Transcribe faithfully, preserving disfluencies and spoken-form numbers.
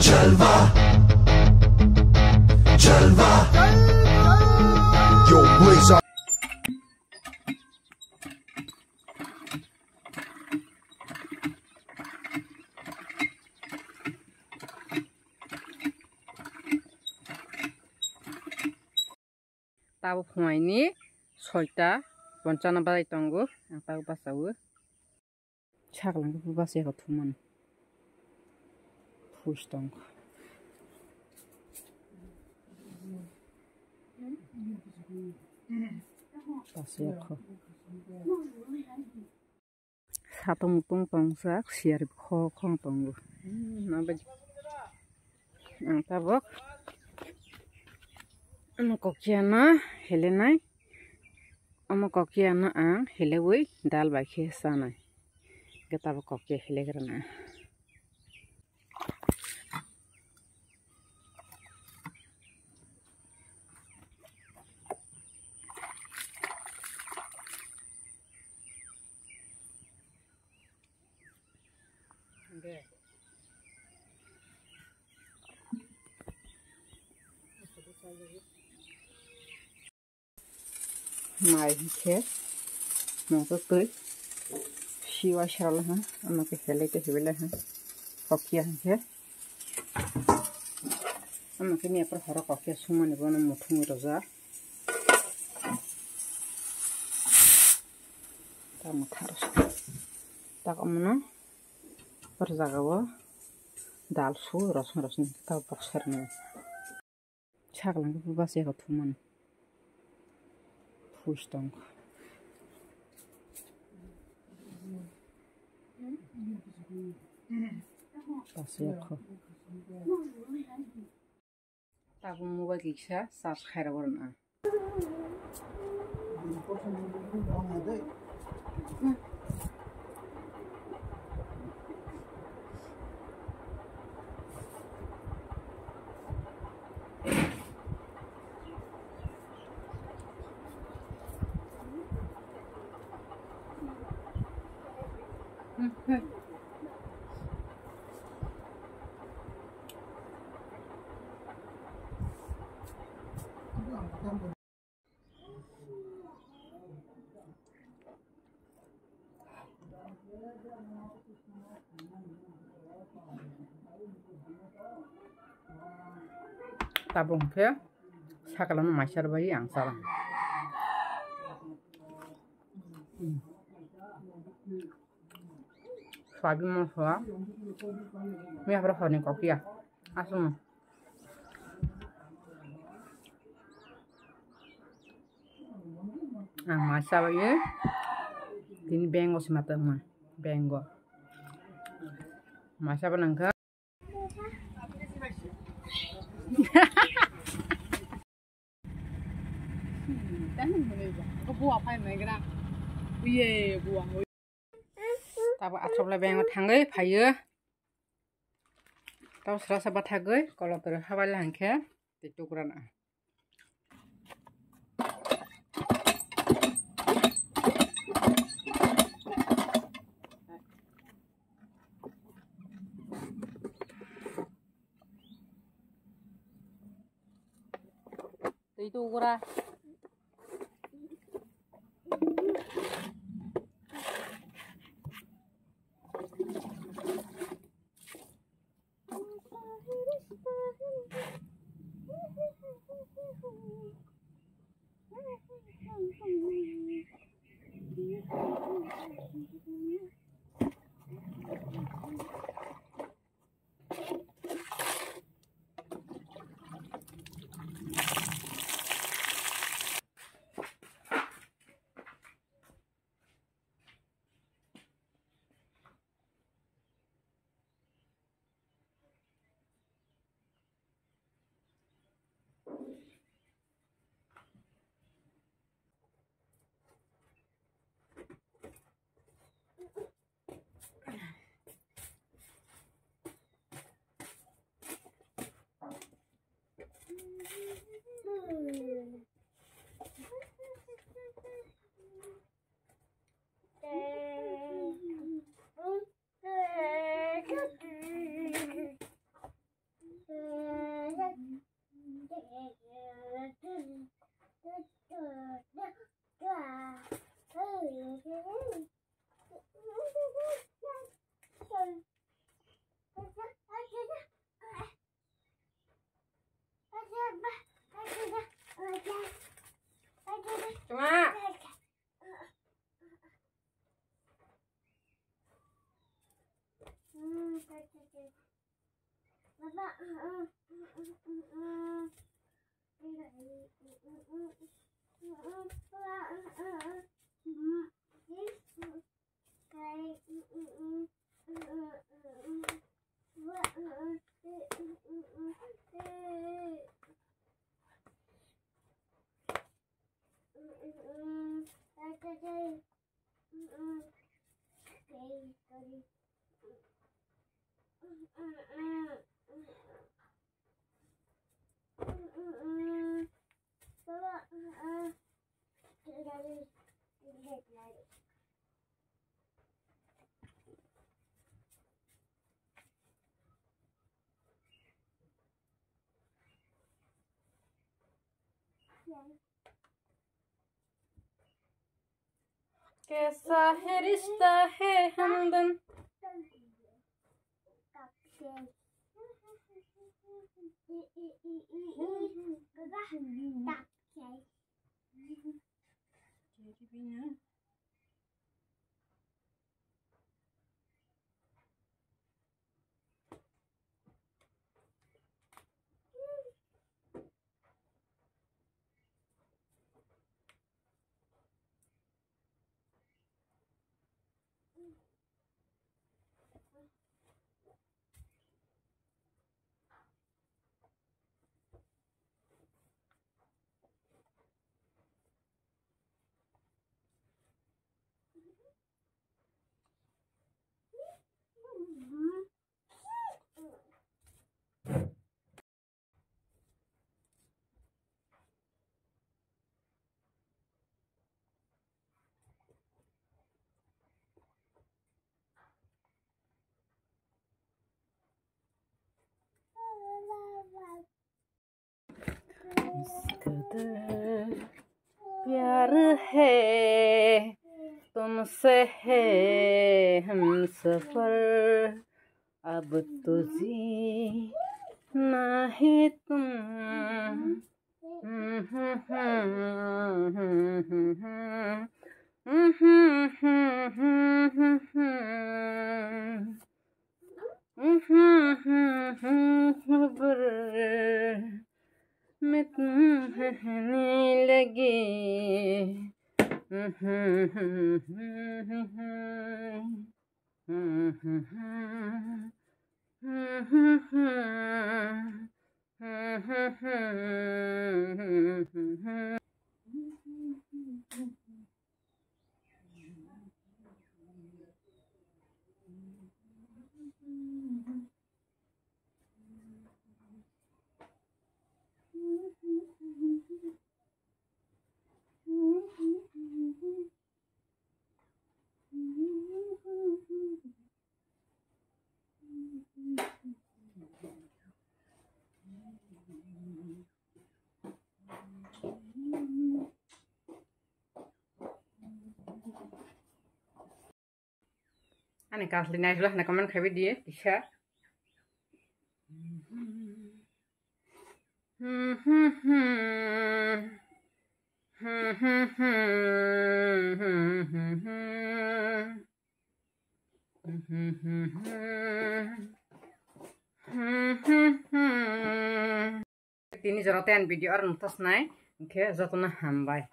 Jalwa. Jalwa. Yo, Blaze up. Tabuk phunaini soita ponchana bazai tongo, ang tabuk bachaui. Saklang khe bachai khe thumani. Phuis tong. Bachai kho. Satung mutung tongjak, siyar kho kho tongo. Hmm, mabai. Ang tabuk. Ang kokya na helenai. Omo kokya no ang heleui dal bai khe chanai. Hwnkhe tabuk kokya helegrana. Mai hinkhe mungsa twi siwa sirala ha, ano khe helai tei hibai lai ha, kokya hinkhe ano khe ni aphuru horo kokya sumani bono muthungwi rwjak. Tamo tharo tak omono por jaga o dal su rosong rosong ta boksar ni. Saklang khe bachai khe thumani. Phuis tong. Bachai kho. Tabuk mobile kisa charge khairok rwna. Tabuk hwnkhe sakala no maisar bai ang chala. Soyabin mosla. Miya pore horni kokya. Aswk. Ang ma chabai tini bengo se ma tongma bengo. Ma chaba nangkha. Tamo athroplai bengo thangwi phaio. Tamo srasa bathagwi kolotoro habai la hwnkhe tei tukurana. Tei tugra. Kaisa hai rishta hai hamdan. इस कदर प्यार है तुमसे है हमसफर, अब तो जीना है तुम। खबर में तुम रहने लगे। Ani kasli nai jula hana comment khaibi diye kisa. Tini jora ten video ar mutas nai, oke, jotona hambai.